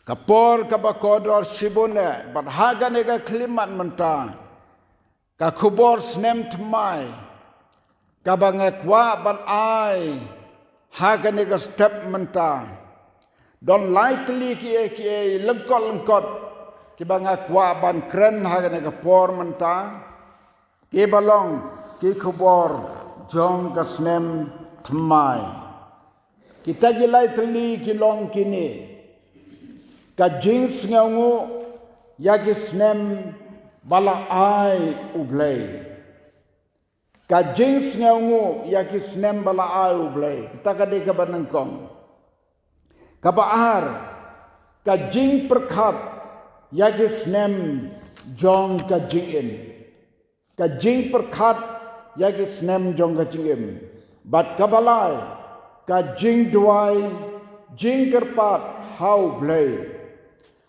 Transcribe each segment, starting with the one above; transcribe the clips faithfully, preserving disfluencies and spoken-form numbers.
Ka por kaba kordor shibun eh, bad ha kane ka khyllipmat mynta, ka khubor snem thymmai kaba nga kwah ban ai ha kane ka step mynta. Don lai tylli kiei kiei lyngkot lyngkot kiba nga kwah ban kren ha kane ka por mynta, kiba long ki khubor jong ka snem thymmai. Kita ki lai tylli ki long kine: ka jingsngewnguh ïa ki snem ba la ai U Blei. Ka jingsngewnguh ïa ki snem ba la ai U Blei. Kita ka dei kaba nyngkong. Kaba ar, ka jingpyrkhat ïa ki snem jong ka jingim. Ka jingpyrkhat ïa ki snem jong ka jingim. Bad kaba lai, ka jingduwai, jingkyrpad ha U Blei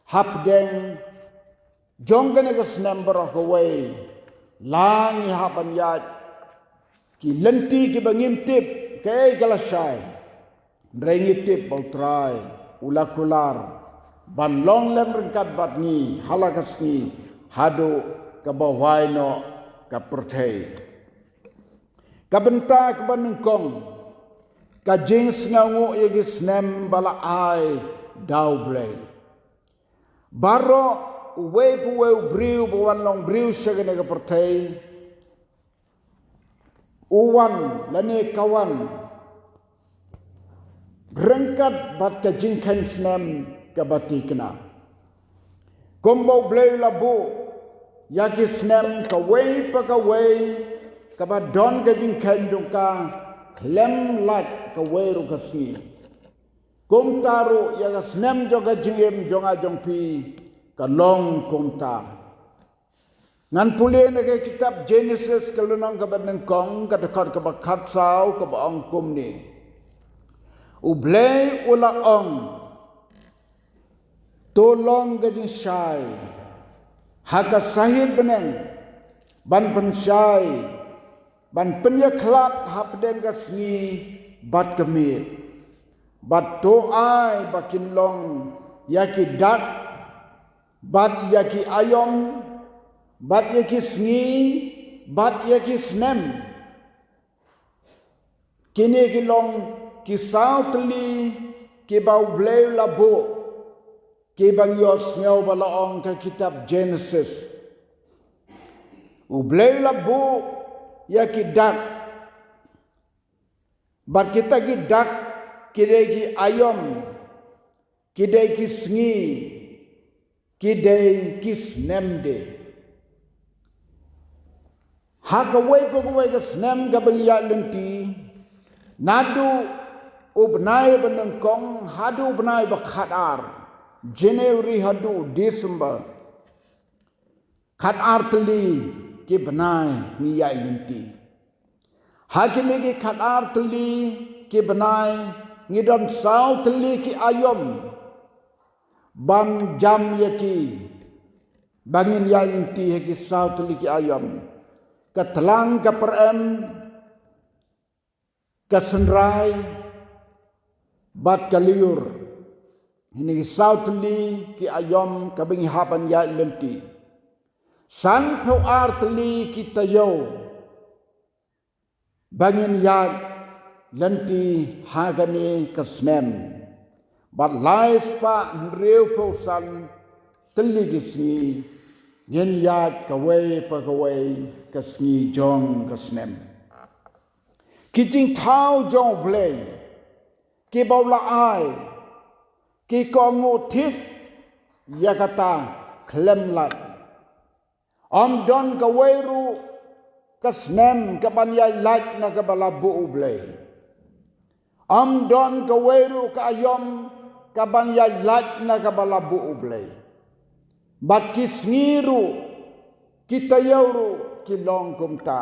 hapdeng jong kane ka snem baroh kawei, la ngi hap ban ïaid ki lynti kiba ngim tip kaei ka la shai. Hynrei ngi tip ba U Trai u la kular ban long lem ryngkat bad ngi ha la ka sngi haduh kaba wai noh ka pyrthei. Ka bynta kaba nyngkong, ka jingsngewnguh ïa ki snem ba la ai da U Blei. Baroh uwei pa uwei u briew ba wan long briew sha kane ka pyrthei, u wan lane ka wan ryngkat bad ka jingkheiñ snem kaba thikna. Kumba U Blei u la buh ïa ki snem kawei pa kawei, kaba don ka jingkheiñ jong ka, khlem lait kawei ruh ka sngi. Kumta ruh ïa ka snem jong ka jingim jong nga jong phi ka long kumta. Ngan pule na ka kitab Genesis ka lynnong kaba nyngkong, ka dkhot kaba khatsaw, kaba ong kumne: U Blei u la ong, to long ka jingshai ha ka sahit bneng, ban pynshai, ban pynïakhlad hapdeng ka sngi bad ka miet. Bad to ai ba kin long ïa ki dak, bad ïa ki aïom, bad ïa ki sngi, bad ïa ki snem. Kine ki long ki saw tylli kiba U Blei u la buh, kiba ngi ïohsngew ba la ong ka kitab Genesis. U Blei u la buh ïa ki dak, bad kita ki dak ki dei ki aïom, ki dei ki sngi, ki dei ki snem de. Ha kawei pa kawei ka snem kaba ngi ïaid lynti, naduh u bnai ba nyngkong haduh u bnai ba khatar, January haduh December, khatar tylli ki bnai ngi ïaid lynti. Ha kine ki khatar tylli ki bnai ngi don saw tylli ki aïom ban jam ïa ki, ba ngin ïaid lynti ha ki saw tylli ki aïom: ka tlang, ka pyrem, ka synrai, bad ka lyiur. Kine ki saw tylli ki aïom kaba ngi hap ban ïaid lynti. Sanphew ar tylli ki taïew ba ngin ïaid lynti ha kane ka snem, bad lai spah hynriewphew san tylli ki sngi ngin ïaid kawei pa kawei ka sngi jong ka snem. Ki jingthaw jong U Blei kiba u la ai ki kohnguh thied ïa kata khlem lait. Ym don kawei ruh ka snem kaban ïaid lait na kaba la buh U Blei. Ym don kawei ruh ka aïom kaban ïaid lait na kaba la buh U Blei. Bad ki sngi ruh, ki taïew ruh ki long kumta.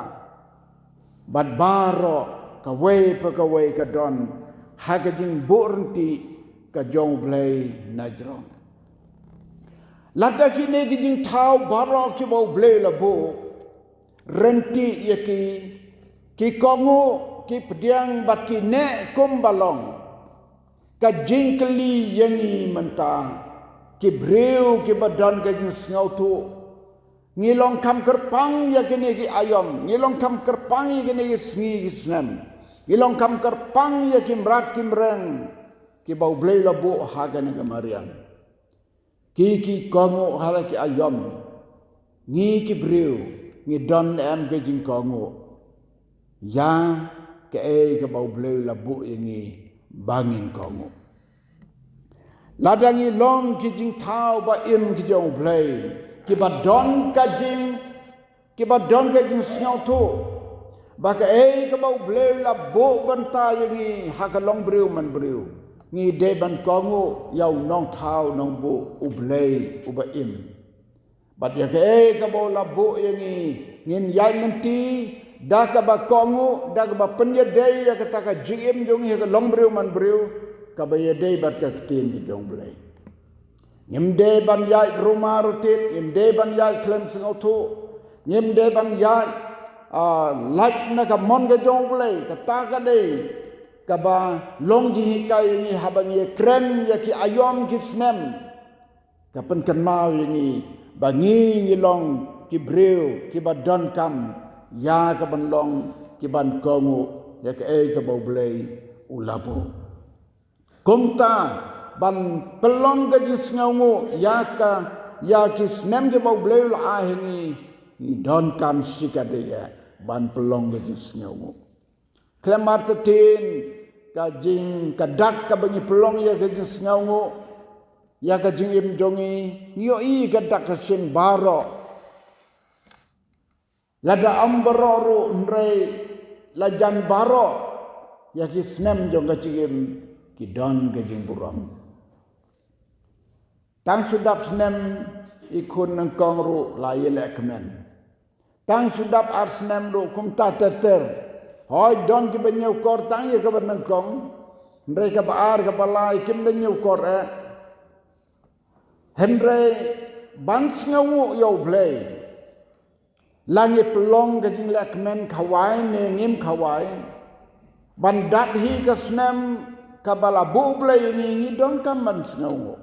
Bad baroh kawei pa kawei ka don ha ka jingbuh ryntih ka jong U Blei na jrong. Lada kine ki jingthaw baroh kiba U Blei la buh ryntih ïa ki, ki kohnguh, ki pdiang bad ki neh kumba long, ka jingkylli ïa ngi mynta, ki briew kiba don ka jingsngewthuh. Ngi long kham kyrpang ïa kine ki aïom, ngi long kham kyrpang ïa kine ki sngi ki snem, ngi long kham kyrpang ïa ki mrad ki mreng kiba U Blei u la buh ha kane ka mariang. Ki, ki kohnguh ha la ki aïom. Ngi ki briew ngi don ne em ka jingkohnguh ïa kaei kaba U Blei u la buh ïa ngi ba ngin kohnguh? Lada ngi long ki jingthaw ba im ki jong U Blei, kiba don ka jing, kiba don ka jingsngewthuh ba kaei kaba U Blei u la buh bynta ïa ngi ha ka longbriew manbriew, ngi dei ban kohnguh ïa u nongthaw nongbuh U Blei uba im. Bad ïa kaei kaba u la buh ïa ngi, ngin ïaid lynti da kaba kohnguh, da kaba pynïadei ïa kata ka jingim jong ngi ha ka longbriew manbriew, kaba ïadei bad ka ktien ka jong U Blei. Ngim dei ban ïaid ruma rutit, ngim dei ban ïaid khlem sngewthuh, ngim dei ban ïaid, ah, lait na ka mon ka jong U Blei. Kata ka dei kaba long jinghikai ïa ngi haba ngi kren ïa ki aïom ki snem. Ka pynkynmaw ïa ngi ba ngi ngi long ki briew kiba donkam ïa ka ban long ki ban kohnguh ïa kaei kaba U Blei u la buh. Kumta ban pynlong ka jingsngewnguh ïa ka, ïa ki snem kiba U Blei u la ai ha ngi, ngi donkam shikatdei ban pynlong ka jingsngewnguh. Khlem artatien ka jing, ka dak kaba ngi pynlong ïa ka jingsngewnguh ïa ka jingim jong ngi, ngi ïohi ka dak ka shin baroh. Lada ym baroh ruh hynrei la jan baroh ïa ki snem jong ka jingim ki don ka jingburom. Tang shu dap snem i khun nyngkong ruh la ïalehkmen. Tang shu dap ar snem ruh kumta ter ter. Hooid, don kiba ñiewkor tang ïa kaba nyngkong, hynrei kaba ar kaba lai kim da ñiewkor eh. Hynrei ban sngewnguh ïa U Blei, la ngi pynlong ka jinglehkmen khawai ne ngim khawai, ban dap hi ka snem kaba la buh U Blei ïa ngi, ngi donkam ban sngewnguh.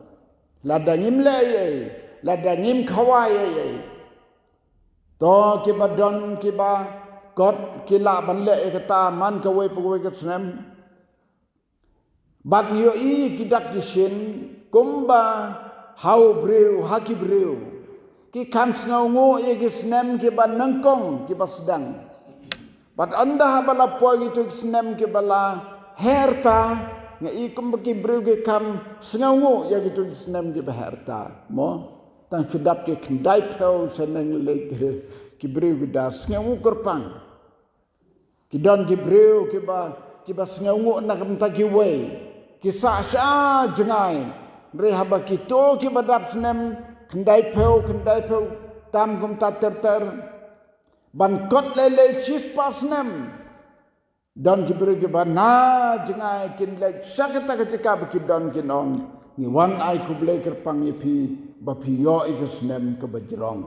Lada ngim leh ei ei, lada ngim khawai ei ei, to kiba don kiba kot ki lah ban leh ïa kata man kawei pa kawei ka snem. Bad ngi ïohi ki dak ki shin kumba ha u briew, ha ki briew ki kham sngewnguh ïa ki snem kiba nyngkong kiba sdang. Bad ynda haba la poi kito ki snem kiba la heh rta, ngi i kumba ki briew ki kham sngewnguh ïa kito ki snem kiba heh rta. Mo, tang shu dap ki khyndai phew snem leit, ki briew ki da sngewnguh kyrpang. Ki don ki briew kiba, kiba sngewnguh na ka bynta kiwei, ki sah sha jngai. Hynrei haba kito kiba dap snem khyndai phew, khyndai phew tam kumta ter ter, ban kot lei lei shispah snem, don ki briew kiba na jngai kin leit sha kata ka jaka ba ki don, kin ong, ngi wan ai khublei kyrpang ïa phi ba phi ïoh ïa ka snem kaba jrong.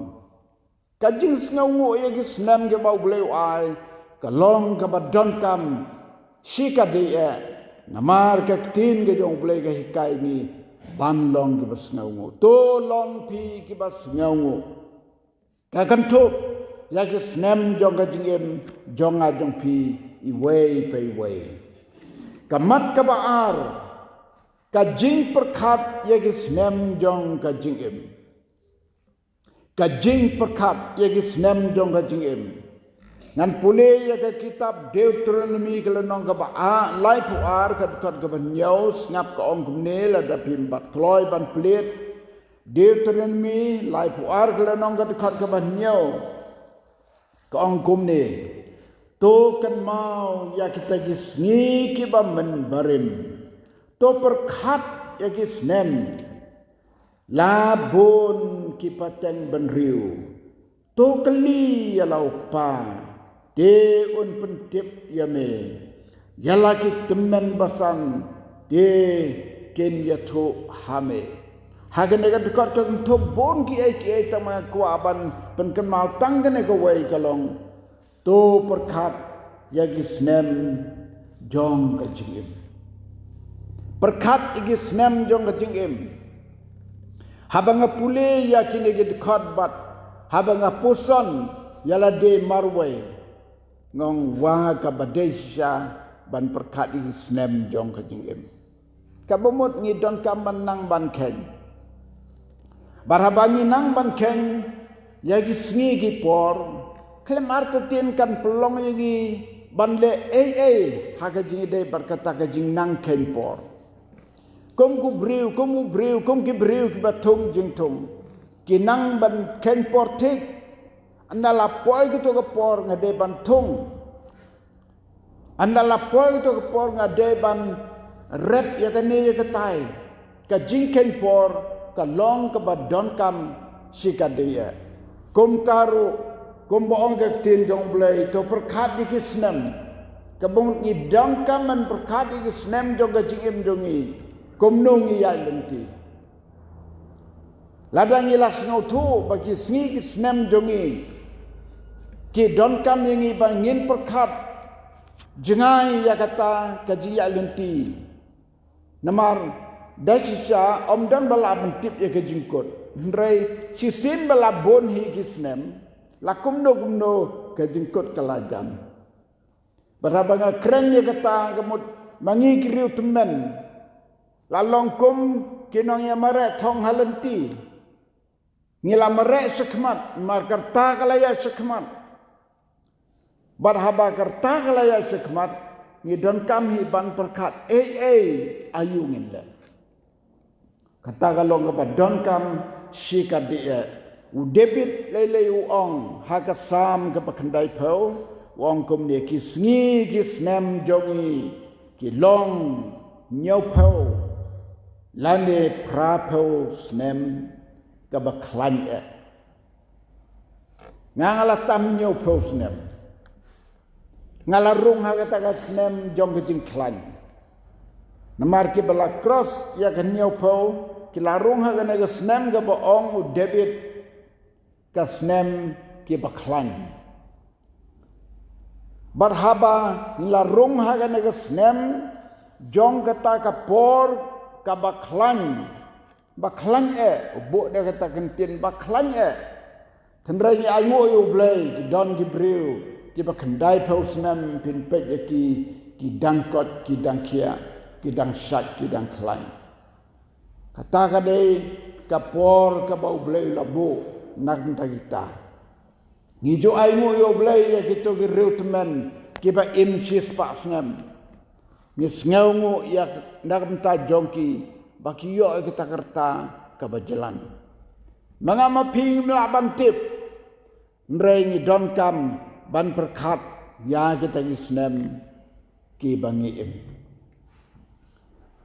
Ka jingsngewnguh ïa ki snem kiba U Blei u ai ka long kaba donkam shikatdei eh. Namar ka ktien ka jong U Blei ka hikai ngi ban long kiba sngewnguh. To long phi kiba sngewnguh. Ka kynthup ïa ki snem jong ka jingim jong nga jong phi iwei pa iwei. Ka mat kaba ar, ka jingpyrkhat ïa ki snem jong ka jingim. Ka jingpyrkhat ïa ki snem jong ka jingim. Ngan pule ïa ka kitab Deuteronomi ka lynnong kaba ar, laiphew ar ka dkhot kaba hynñiew, sngap ka ong kumne, lada phim bat kloi ban plie. Deuteronomi laiphew ar ka lynnong ka dkhot kaba hynñiew. Ka ong kumne, to kynmaw ïa kita ki sngi kiba mynbarim. To pyrkhat ïa ki snem. La bun ki pateng bynriew. To kylli ïa la u kpa, te un pyntip ïa me. Ïa la ki tymmen basan, te kin ïathuh ha me. Ha kane ka dkhot ka kynthup bun kiei kiei, tang ma nga kwah ban pynkynmaw tang kane kawei ka long, to pyrkhat ïa ki snem jong ka jingim. Pyrkhat ïa ki snem jong ka jingim. Haba nga pule ïa kine ki dkhot bad haba nga puson ïa lade marwei, nga ong wa kaba dei shisha ban pyrkhat ïa ki snem jong ka jingim. Kaba mut ngi donkam ban nang ban kheiñ. Bad haba ngi nang ban kheiñ ïa ki sngi ki por, khlem artatien kan pynlong ïa ngi ban leh ei ei ha ka jingïadei bad kata ka jingnang kheiñ por. Kum ki briew, kum ki briew, kum ki briew kiba thung jingthung, ki nang ban kheiñ por thik. Ynda la poi kato ka por nga dei ban thung. Ynda la poi kato ka por nga dei ban rep ïa kane ïa katai. Ka jingkheiñ por ka long kaba donkam shikatdei. Kumta ruh, kumba ong ka ktien jong U Blei, to pyrkhat ïa ki snem. Kaba mut ngi donkam ban pyrkhat ïa ki snem jong ka jingim jong ngi, kumno ngi ïaid lynti. Lada ngi la sngewthuh ba ki sngi ki snem jong ngi ki donkam ïa ngi ba ngin pyrkhat jngai ïa kata ka jingïaid lynti. Namar da shisha ym don ba lah ban tip ïa ka jingkut. Hynrei shisien ba la bun hi ki snem, la kumno kumno ka jingkut ka la jan. Bad haba nga kren ïa kata ka mut ma ngi ki riewtymmen la long kum ki nongïamareh thong ha lynti. Ngi la mareh shakhmat, namar ka rta ka la ïaid shakhmat. Bad haba ka rta ka la ïaid shakhmat, ngi donkam hi ban pyrkhat ei ei aïu ngin leh. Kata ka long kaba donkam shikatdei. U David lei lei u ong ha ka Salm kaba khyndaiphew, u ong kumne, ki sngi ki snem jong ngi ki long hynñiewphew lane phraphew snem kaba khlaiñ eh. Nga nga la tam hynñiewphew snem. Nga la rung ha kata ka snem jong ka jingkhlaiñ. Namar kiba la cross ïa ka hynñiewphew ki la rung ha kane ka snem kaba ong u David ka snem kiba khlaiñ. Bad haba ngi la rung ha kane ka snem jong kata ka por kaba khlaiñ. Ba khlaiñ eh, u buh da kata ka ktien ba khlaiñ eh. Hynrei ngi ainguh ïa U Blei, ki don ki briew kiba khyndaiphew snem, phin peit ïa ki, ki dang koit, ki dang khiah, ki dang shait, ki dang khlaiñ. Kata ka dei ka por kaba U Blei u la buh na ka bynta kita. Ngi ju ainguh ïa U Blei ïa kito ki riewtymmen kiba im shispah snem. Ngi sngewnguh ïa na ka bynta jong ki ba ki ïoh ïa kita ka rta kaba jlan. Ma nga ma phi ngim lah ban tip. Hynrei ngi donkam ban pyrkhat ïa kita ki snem kiba ngi im.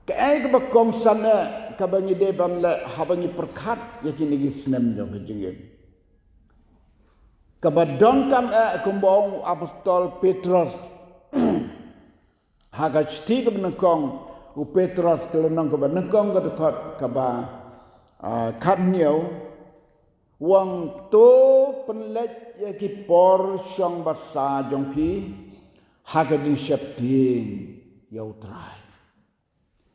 Kaei kaba kongsan eh kaba ngi dei ban leh haba ngi pyrkhat ïa kine ki snem jong ka jingim. Kaba donkam eh kumba ong u apostol Petros. Ha ka shithi kaba nyngkong u Petros ka lynnong kaba nyngkong ka dkhot kaba, ah, khathynñiew. U ong to pynleit ïa ki por shong basa jong phi ha ka jingsheptieng ïa U Trai.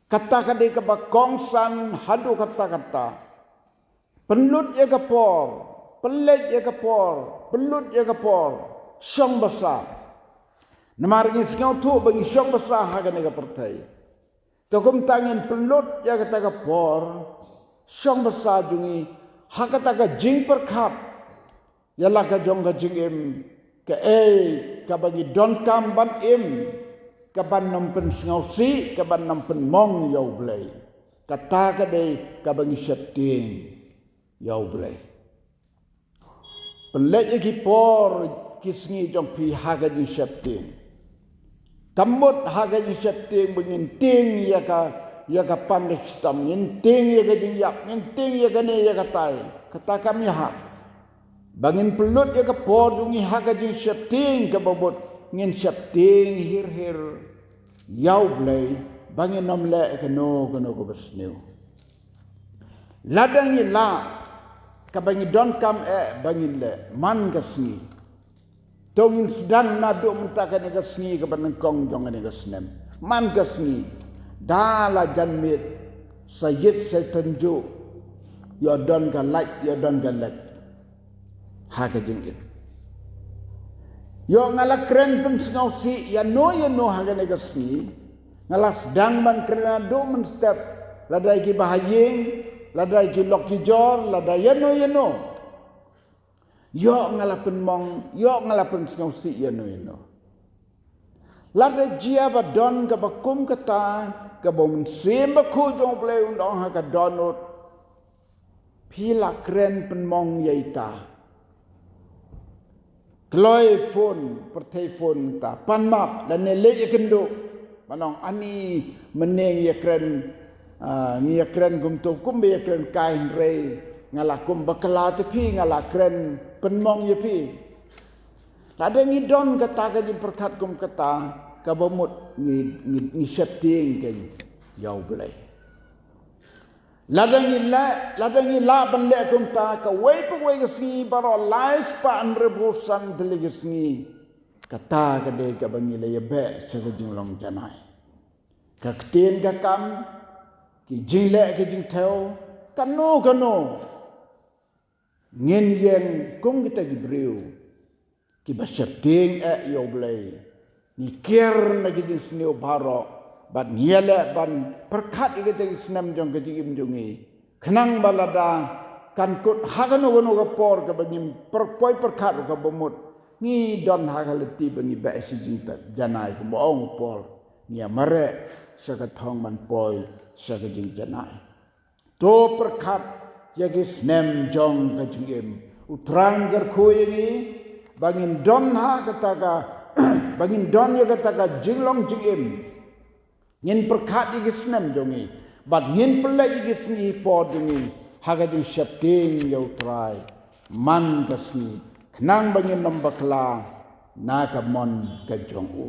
Kata ka dei kaba kongsan haduh katta katta. Pynlut ïa ka por, pynleit ïa ka por, pynlut ïa ka por, shong basa. Namar ngi sngewthuh ba ngi shong basa ha kane ka pyrthei. To kumta ngin pynlut ïa kata ka por shong basa jong ngi ha kata ka jingpyrkhat ïa la ka jong ka jingim, kaei kaba ngi donkam ban im, kaban ym pynsngewsih, kaban ym pynmong ïa U Blei. Kata ka dei kaba ngi sheptieng ïa U Blei. Pynleit ïa ki por ki sngi jong phi ha ka jingsheptieng. Kam mut ha ka jingsheptieng ba ngin tieng ïa ka, ïa ka pang ka shitom, ngin tieng ïa ka jingïap, ngin tieng ïa kane ïa katai. Kata kam ïahap. Ba ngin pynlut ïa ka por jong ngi ha ka jingsheptieng kaba mut ngin sheptieng hir hir ïa U Blei ba ngin ym leh kano kano kaba sniew. Lada ngi lah kaba ngi donkam eh ba ngin leh man ka sngi. To ngin sdang naduh mynta kane ka sngi kaba nyngkong jong kane ka snem. Man ka sngi da la jan miet sa ïit sa tynjuh. Ïoh don ka lait, ïoh don ka lait ha ka jingim. Ïoh nga la kren pynsngewsih ïano ïano ha kane ka sngi. Nga la sdang ban kren haduh mynstep, lada ki bahaïing, lada ki lok ki jor, lada ïano ïano. Ïoh nga la pynmong, ïoh nga la pynsngewsih ïano ïano. Lada jia ba don kaba kum kata, kaba u Mynsiem Bakhuid jong U Blei un ong ha ka dohnud, phi la kren pynmong ïa ita. Kloi phone, pyrthei phone mynta, pan map, lane leit ïakynduh. Ban ong ani mynne ngi ïakren, ah, ngi ïakren kumto, kumba ïakren kai, hynrei nga la kum bakla te phi, nga la kren pynmong ïa phi. Lada ngi don kata ka jingpyrkhat kum kata, kaba mut ngi, ngi, ngi sheptieng kein ïa U Blei. Lada ngi lah, lada ngi lah ban leh kumta, kawei pa kawei ka sngi baroh lai spah hynriewphew san tylli ki sngi. Kata ka dei kaba ngi la ïabeh sha ka jinglong janai. Ka ktien ka kam, ki jingleh ki jingthew, kano kano. Ngin ïeng kum kita ki briew kiba sheptieng eh ïa U Blei. Ngi kiar na ki jingsniew baroh, bad ngi ïaleh ban pyrkhat ïa kita ki snem jong ka jingim jong ngi. Khnang ba lada kan kut ha kano kano ka por kaba ngim pyrpoi pyrkhat ruh kaba mut, ngi don ha ka lynti ba ngi beh sha jingjanai, kumba ong u Paul. Ngi ïa mareh sha ka thong ban poi sha ka jingjanai. To pyrkhat ïa ki snem jong ka jingim. U Trai un kyrkhu ïa ngi ba ngin don ha kata ka, ba ngin don ïa kata ka jinglong jingim. Ngin pyrkhat ïa ki snem jong ngi, bad ngin pynleit ïa ki sngi por jong ngi ha ka jingsheptieng ïa U Trai man ka sngi, khnang ba ngin ym bakla na ka mon ka jong u.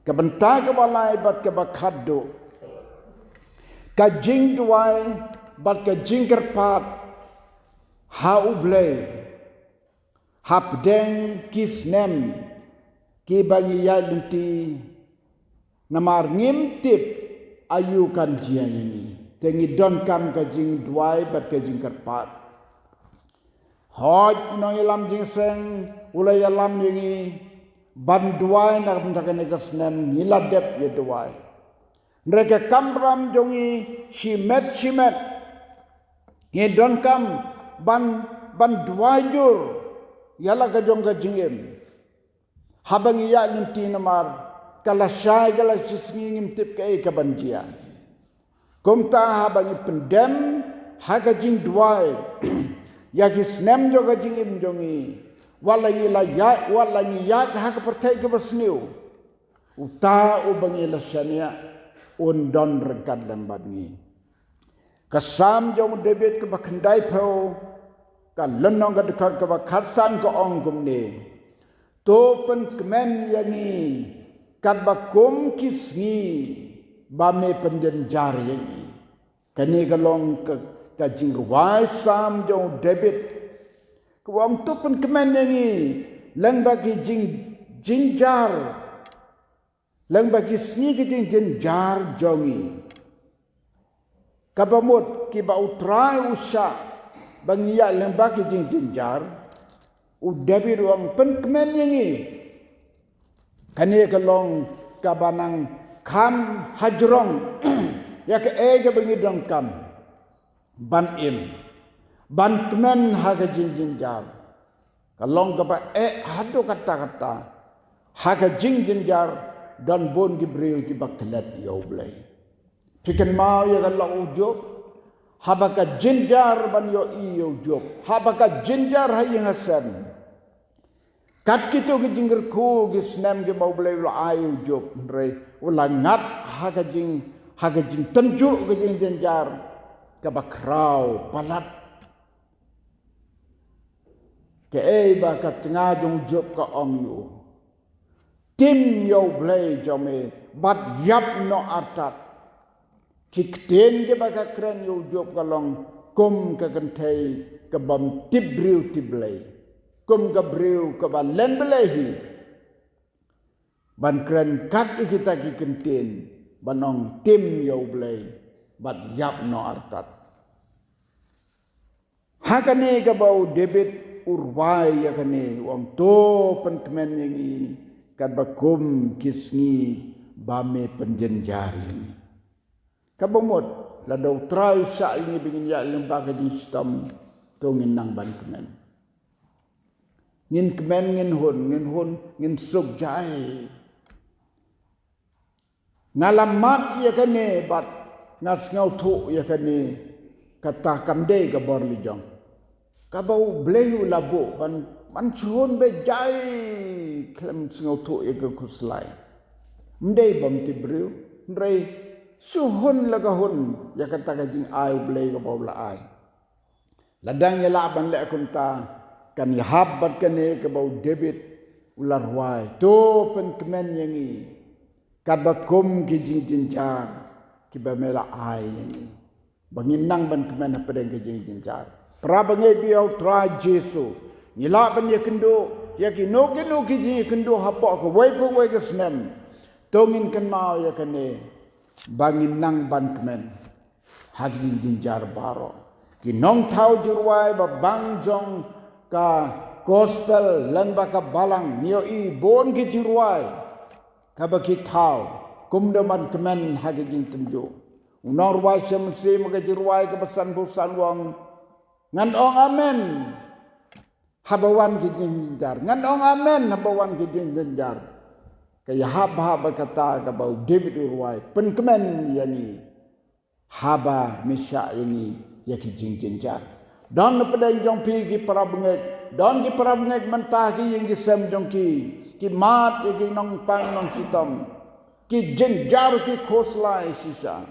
Ka bynta kaba lai bad kaba khatduh, ka jingduwai bad ka jingkyrpad ha U Blei hapdeng ki snem kiba ngi ïaid lynti, namar ngim tip aïu kan jia ïa ngi. Te ngi donkam ka jingduwai bad ka jingkyrpad. Hooid, u nongïalam jingïaseng u la ïalam ïa ngi ban duwai na ka bynta kane ka snem, ngi la dep ïa duwai. Hynrei ka kamram jong ngi shimet shimet, ngi donkam ban, ban duwai jur ïa la ka jong ka jingim haba ngi ïaid lynti, namar ka la shai ka la shisngi, ngim tip kaei kaban jia. Kumta haba ngi pyndem ha ka jingduwai ïa ki snem jong ka jingim jong ngi, wat la ngi la ïaid, wat la ngi ïaid ha ka pyrthei kaba sniew, uta uba ngi la shaniah un don ryngkat lem bad ngi. Ka Salm jong u David kaba khyndaiphew, ka lynnong ka dkhot kaba khatsan ka ong kumne: To pynkmen ïa ngi katba kum ki sngi ba me pynjynjar ïa ngi. Kane ka long ka, ka jingrwai Salm jong u David. Ka ong to pynkmen ïa ngi lyngba ki jing, jynjar, lyngba ki sngi ki jingjynjar jong ngi. Kaba mut kiba U Trai u shah ba ngi ïaid lyngba ki jingjynjar, u David u ong pynkmen ïa ngi. Kane ka long kaba nang kham hajrong ïa kaei kaba ngi donkam ban im, ban kmen ha ka jingjynjar. Ka long kaba eh haduh katta katta. Ha ka jingjynjar don bun ki briew kiba klet ïa U Blei. Phi kynmaw ïa ka lok u Job, haba ka jynjar ban ïohi ïa u Job, haba ka jynjar ha ïing ha sem. Kat kito ki jingkyrkhu ki snem kiba U Blei u la ai ïa u Job, hynrei u la ngat ha ka jing, ha ka jingtynjuh ka jingjynjar kaba khraw palat. Kaei ba ka tnga jong u Job ka ong ïa u: Tim ïa U Blei jong me bad ïap noh artat. Ki ktien kiba ka kren ïa u Job ka long kum ka kynthei kabym tip briew tip Blei, kum ka briew kaba len Blei hi. Ban kren kat ïa kita ki ktien, ban ong tim ïa U Blei bad ïap noh artat. Ha kane kaba u David u rwai ïa kane, u ong, to pynkmen ïa ngi katba kum ki sngi ba me pynjynjar ïa ngi. Kaba mut, lada u Trai u shah ïa ngi ba ngin ïaid lyngba ka jingshitom, to ngin nang ban kmen. Ngin kmen, ngin hun, ngin hun, ngin suk jai. Nga la mad ïa kane bad nga sngewthuh ïa kane, kata kam dei ka bor lajong. Kaba u Blei u la buh ban, ban shu hun beit jai khlem sngewthuh ïa ka khuslai. Ym dei bym tip briew, hynrei shu hun la ka hun ïa kata ka jingai u Blei kaba u la ai. Lada ngi lah ban leh kumta, kan ïahap bad kane kaba u David u la rwai, to pynkmen ïa ngi katba kum ki jingjynjar kiba me la ai ïa ngi. Ba ngin nang ban kmen hapdeng ki jingjynjar. Para bangeit ba ïeit ha u Trai Jisu, ngi lah ban ïakynduh ïa kino kino ki jingïakynduh hapoh kawei pa kawei ka snem. To ngin kynmaw ïa kane, ba ngin nang ban kmen ha ki jingjynjar baroh. Ki nongthaw jingrwai ba bang jong ka gospel lane ba ka balang, ngi ïohi bun ki jingrwai kaba ki thaw kum da ban kmen ha ki jingtynjuh. U nongrwai Shem Mynsiem ha ka jingrwai kaba sanphew san u ong, ngan ong amen haba wan ki jingjynjar. Ngan ong amen haba wan ki jingjynjar. Ka ïahap bha bad kata kaba u David u rwai, pynkmen ïa ngi haba me shah ïa ngi ïa ki jingjynjar. Don na pdeng jong phi ki para bangeit, don ki para bangeit mynta ki ïing ki sem jong ki, ki mad ïa ki nongpang nongshitom, ki jynjar ki khuslai shisha.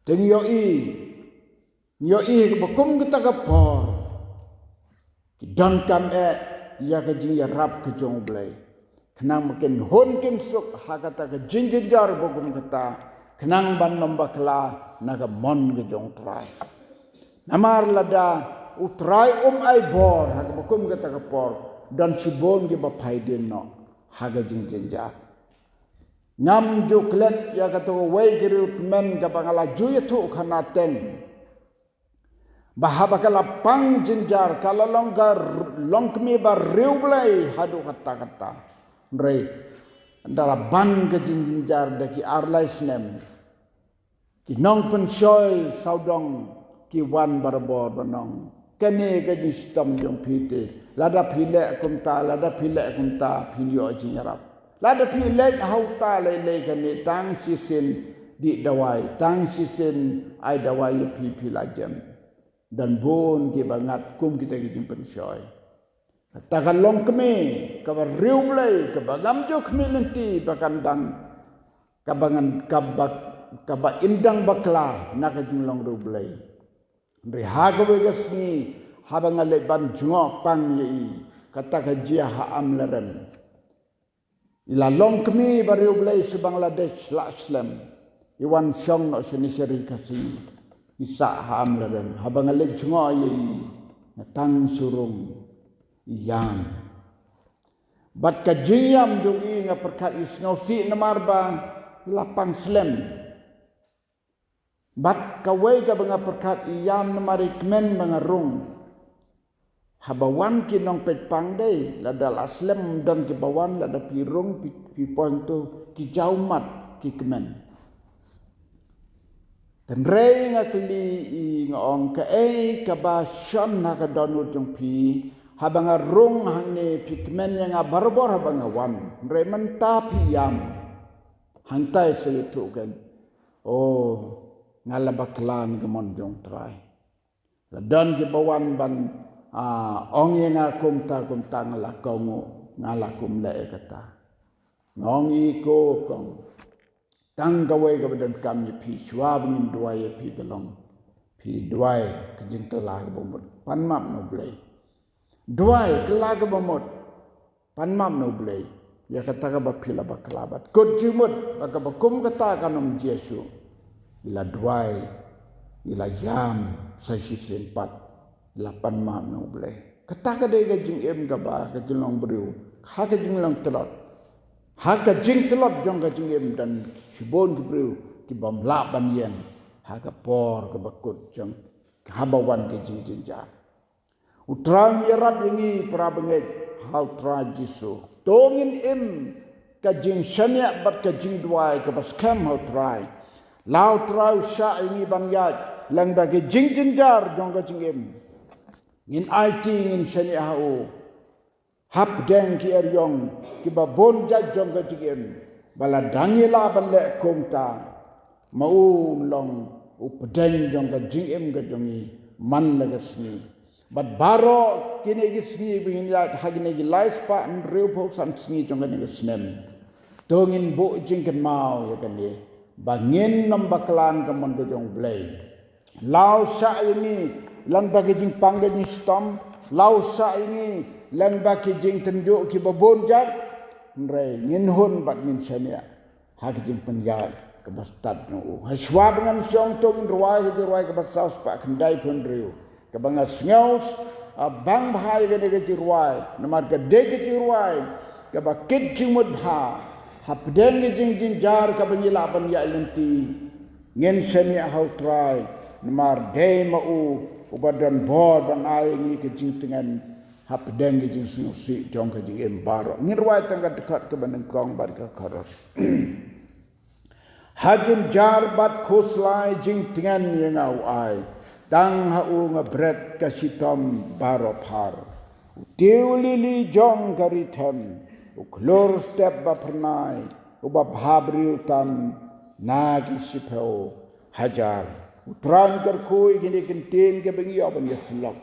Te ngi ïohi, ngi ïohi ba kum kata ka por ki donkam eh ïa ka jingïarap ka jong u Blei, khnang ba kin hun kin suk ha kata ka jingjynjar ba kum kata, khnang ban ym bakla na ka mon ka jong u Trai. Namar lada u Trai um ai bor ha kaba kum kata ka por, don shibun kiba phai dien noh ha ka jingjynjar. Ngam ju klet ïa kato kawei ka riewtymmen kaba nga la ju ïathuh khana teng, ba haba ka la pang jynjar ka la long ka r-, longkmie ba riewblei haduh katta katta. Hynrei da la ban ka jingjynjar da ki ar lai snem, ki nongpynshoi sawdong ki wan barabor ban ong, kane ka jingshitom jong phi te, lada phi leh kumta, lada phi leh kumta phin ïoh jingïarap. Lada phi leh ha uta lei lei kane, tang shisien dih dawai, tang shisien ai dawai ïa phi, phi la jem. Don bun kiba ngat kum kita ki jingpynshoi. Kata ka longkmie kaba riewblei kaba ngam ju khmih lynti ba kan dang, kaba ngan, kaba, kaba im dang bakla na ka jinglong riewblei. Hynrei ha kawei ka sngi haba nga leit ban jngoh pang ïa i, kata ka jia ha Amlarem. I la longkmie ba riewblei sha Bangladesh lah slem. I wan shong noh shane sha ri Khasi. I sah ha Amlarem. Haba nga leit jngoh ïa i, nga tang shu rung, i ïam. Bad ka jingïam jong i nga pyrkhat i sngewsih namar ba i la pang slem. Bad kawei kaba nga pyrkhat, i ïam namar i kmen ba nga rung. Haba wan ki nongpeit pang dei, lada la slem don kiba wan, lada phi rung phi, phi poi hangto, ki jaw mat, ki kmen. Hynrei nga kylli i, nga ong, kaei kaba shon ha ka dohnud jong phi, haba nga rung hangne phi kmen ïa nga barabor haba nga wan. Hynrei mynta phi ïam. Hangtai sa ïathuh kein, o, nga la bakla na ka mon jong u Trai. La don kiba wan ban, ah, ong ïa nga kumta kumta, nga la kohnguh, nga la kum leh ïa kata. Nga ong, i ko kong, tang kawei kaba donkam ïa phi, shuwa ba ngin duwai ïa phi ka long, phi duwai ka jingkylla kaba mut, pan map na u Blei. Duwai, kylla kaba mut, pan map na u Blei ïa kata kaba phi la bakla bad kut jingmut ba kaba kum kata kan ym jia shuh. I la duwai, i la ïam sa shisien pat, i la pan map na u Blei. Kata ka dei ka jingim kaba ka jinglong briew ha ka jinglong tlot. Ha ka jingtlot jong ka jingim don shibun ki briew kibym lah ban ïeng ha ka por kaba kut jong haba wan ka jingjynjar. U Trai un ïarap ïa ngi para bangeit ha u Trai Jisu. To ngin im ka jingshaniah bad ka jingduwai kaba skhem ha u Trai. La u Trai u shah ïa ngi ban ïaid lyngba ka jingjynjar jong ka jingim, ngin aiti, ngin shaniah ha u hapdeng ki eriong kiba bun jait jong ka jingim. Ba la dang ïa lah ban leh kumta, ma u long u pdeng jong ka jingim ka jong ngi man la ka sngi. Bad baroh kine ki sngi ba ngin ïaid ha kine ki lai spah hynriewphew san sngi jong kane ka snem, to ngin buh jingkynmaw ïa kane, ba ngin nym bakla ka mon ka jong u Blei. La u shah ïa ngi lyngba ki jingpang ki jingshitom, la u shah ïa ngi lyngba ki jingtynjuh kiba bun jait. Hynrei ngin hun bad ngin shaniah ha ki jingpynïaid kaba stad jong u. Ha shuwa ba ngan shong, to ngin rwai ki jingrwai kaba saw spah khyndai phew hynriew. Kaba nga sngew, ah, bang bha ïa kane ka jingrwai, namar ka dei ka jingrwai kaba kit jingmut bha hapdeng ka jingjynjar kaba ngi lah ban ïaid lynti. Ngin shaniah ha u Trai, namar dei ma u uba don bor ban ai ïa ngi ka jingtngen hapdeng ka jingsngewsih jong ka jingim baroh. Ngin rwai tang ka dkhot kaba nyngkong bad ka chorus. Ha jynjar bad khuslai jingtngen ïa nga u ai, tang ha u nga bret ka shitom baroh phar. U tiew lili jong ka ri them, u khlur step ba phyrnai, uba bha briew tam na ki shiphew hajar. U Trai un kyrkhu ïa kine ki ktien kiba ngi ïoh ban ïasyllok.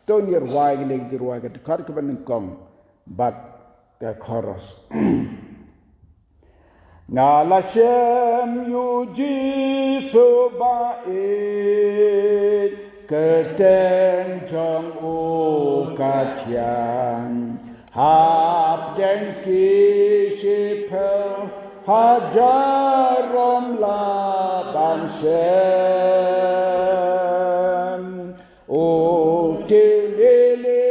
To ngin rwai kine ki jingrwai, ka dkhot kaba nyngkong bad ka chorus. Nga la shem ïa u Jisu ba ïeit, kyrteng jong u ka thiang. Hapdeng ki shiphew hajar ym lah ban shem. U tiew lili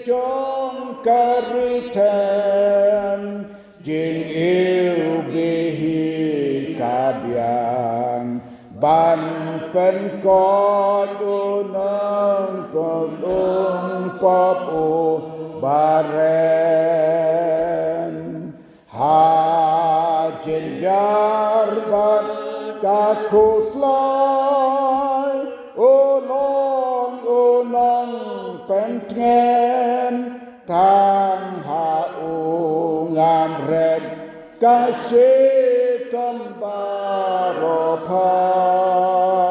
jong ka ri them, jingïewbih hi ka biang. Ban pynkoit u nongpynim pop uba rem. Ha jynjar bad ka khuslai, u long u nongpyntngen, tang ha u nga bret ka shitom baroh phar.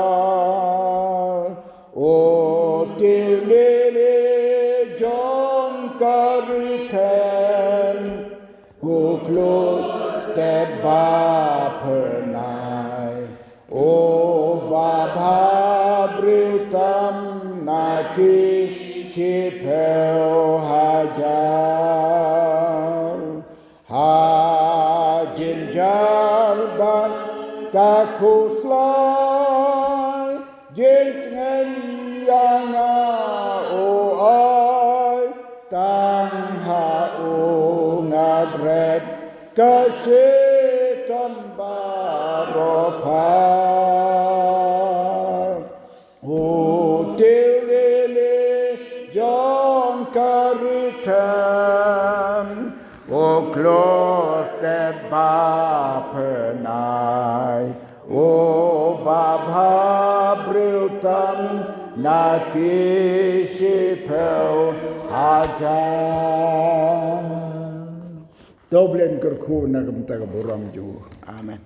U tiew lili jong ka ri them, u khlur step ba phyrnai, uba bha briew tam na ki shiphew hajar. Ha jynjar bad ka khuslai, jingtngen ïa nga u ai, tang ha u nga bret ka shitom baroh phar. U tiew lili jong ka ri them, u khlur step ba phyrnai, uba bha briew tam na ki shiphew hajar. To U Blei un kyrkhu na ka bynta ka burom jong u. Amen.